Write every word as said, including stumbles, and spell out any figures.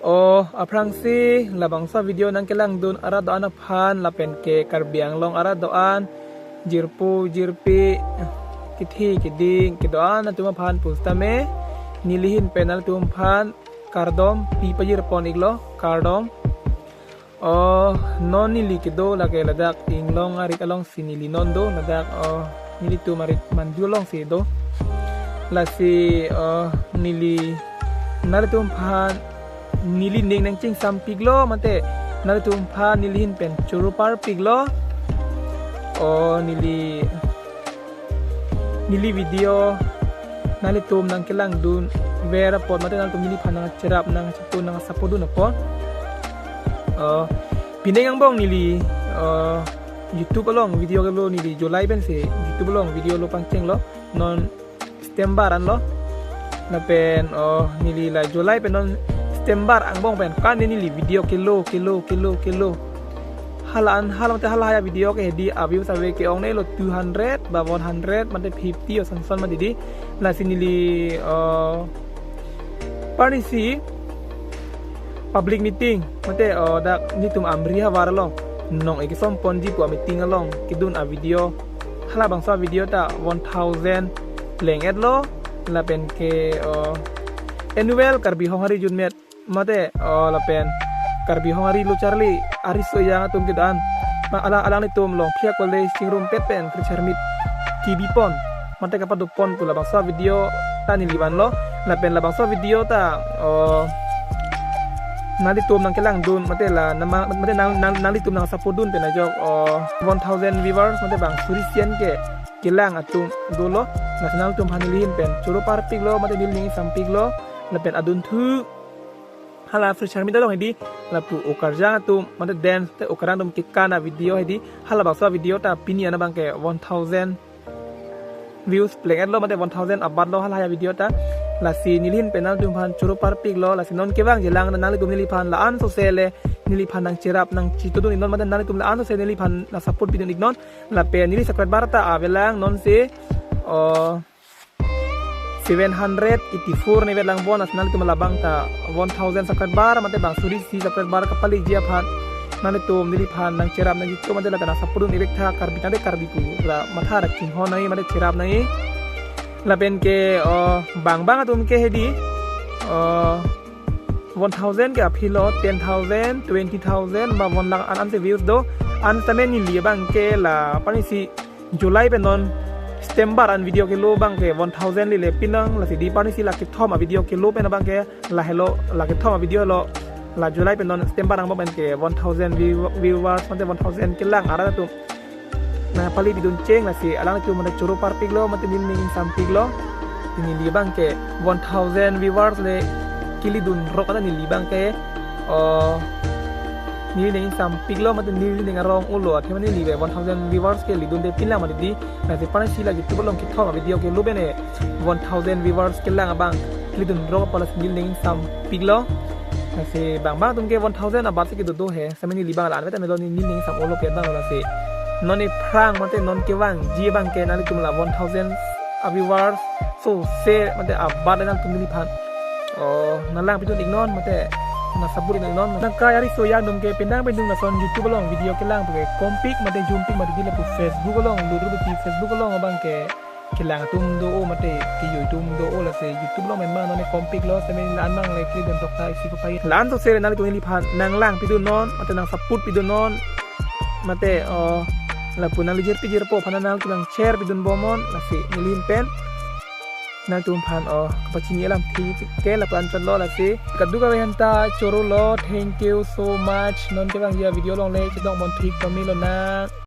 Oh, aphrangsi labangso video nangkelangdun arat do-an aphan lapen ke Karbi Anglong arat do-an, jirpo jirpi, kethe keding kedo-an atum aphan pusitame neli ahin pen nanglitum aphan kardom pi pajirpon iklo, kardom. Oh, non neli kedo lake ladak Inglong arit alongsi neli non do, ladak, oh, nelitum arit Mandu alongsi do. Lasi, oh, neli nanglitum aphan neli ning nangchingsampiklo, mate nanglitum aphan neli ahin pen choro parpiklo. Oh, neli neli video nanglitum nangkelangdunver apot mate nanglitum neliphan nangcherap nangchito nangsupport dun apot. Eh, pining angbong neli, eh, YouTube along video kelo, neli July pensi YouTube along video lo pangchenglo, non September anlo. Lapen, oh, neli la July pen non September angbong pen kan neli video kelo, kelo, kelo, kelo. Hala an, hala mate hala haya video ke hedi a-views ave ke-ong nelo two hundred ba one hundred mate fifty o sonson mate di. Lasi neli, eh, parnisi public meeting mate, eh, dak nelitum Amri havar along nong-e kesomponji pu a-meeting along kedun a-video, halabangso a-video ta one thousand pleng-etlo. Lapen ke, eh, annual Karbi Honghari Junmet mate, eh, lapen Karbi Honghari lo charli ariso ejang atum kedo-an, ma alang, alanglitum Longphli College chingrumpet pen kri charmit kebipon mate kapadopon pu labangso video ta neli vanlo. Lapen labangso video ta, oh, nanglitum nangkelangdun mate la nama mate nang, nang, nanglitum nangsupport dun pen ajok, oh, one thousand viewers mate bang suri sien ke kelang atum dolo. Lasi nanglitum aphan neli ahin pen choro parpiklo mate neli ning sampiklo. Lapen adunthu hala kri charmit along hedi lapu okarjang atum mate dance te okarjang atum kekan a-video hedi, halabangso a-video ta pini an abang ke one thousand views pleng-etlo mate one thousand abatlo hala haya video ta. Lasi neli ahin pen nanglitum aphan choro parpiklo. Lasi non kevangji lang nanglitum neliphan la-an sose le neliphan nangcherap nangchito dun iknon mate nanglitum la-an sose neliphan nangsupport pidun iknon. Lapen neli subscriber ta avelang nonsi, oh, seven hundred eighty-four ne avelang bon, lasi nanglitum labang ta one thousand subscriber mate bang suri isi subscriber kapaleji aphan nanglitum neliphan nangcherap nangchito mate la ta nangsupport dun ivek tha, Karbi tangte Karbi pu la matha ra chinghon nangji mate cherap nangji. Lapen ke, oh, bang bang atum ke hedi, oh, one thousand ke aphi lo, ten thousand, twenty thousand ba one lakh an ansi views do. An tame neli abang ke la parnisi July pen non September an video kelo abang ke one thousand lele pinang. Lasi di parnisi la kethom a-video kelo pen abang ke lahelo, la kethom a-video lo, la July pen non September angbong pen ke one thousand view-, viewers mate one thousand kelang arat atum nangpale pidun cheng. Lasi alanglitum mate choro parpiklo mate neli ning sampiklo. Neli abang ke one thousand viewers le kelidun rok ata neli abang ke, oh, neli ning sampiklo mate neli ning arong ulo athema neli le one thousand viewers ke lidunde pinlang mate di. Lasi parnisi la YouTube along kethom a-video kelo pen e one thousand viewers kelang abang kelidun rok apot lasi neli ning sampiklo. Lasi bang bang atum ke one thousand abatsi kedo do he. Same neli abang la-an vet amelo, neli ning sam olo ke bang lasi. Non ephrang mate non kevangji abang ke nanglitum la one thousand a-viewers sose mate abat nanglitum neliphan, oh, nanglang pidun iknon mate nangsupport iknon. Nangkai ariso ejang atum ke pindang pindung lason YouTube along video kelang pu ke kompik mate jumpik mate di lapu Facebook along, luru di Facebook along abang ke kelang atum do-o mate keyo atum do-o, lasi YouTube along memang non e kompiklo, same la-an abang le kelidun rok tha isi kopai. La-an sose le nanglitum neliphan nanglang pidun non mate nangsupport pidun non mate, oh, lapu nanglijir pijirpo aphan nangtum nangshare pidun bomnon. Lasi neli ahin pen nanglitum aphan, oh, kapachini alam thik ke lapu-an chotlo. Lasi kadokave aphanta chorolo. Thank you so much. Non kevangji a-video along le chetong mon thik pame lonang.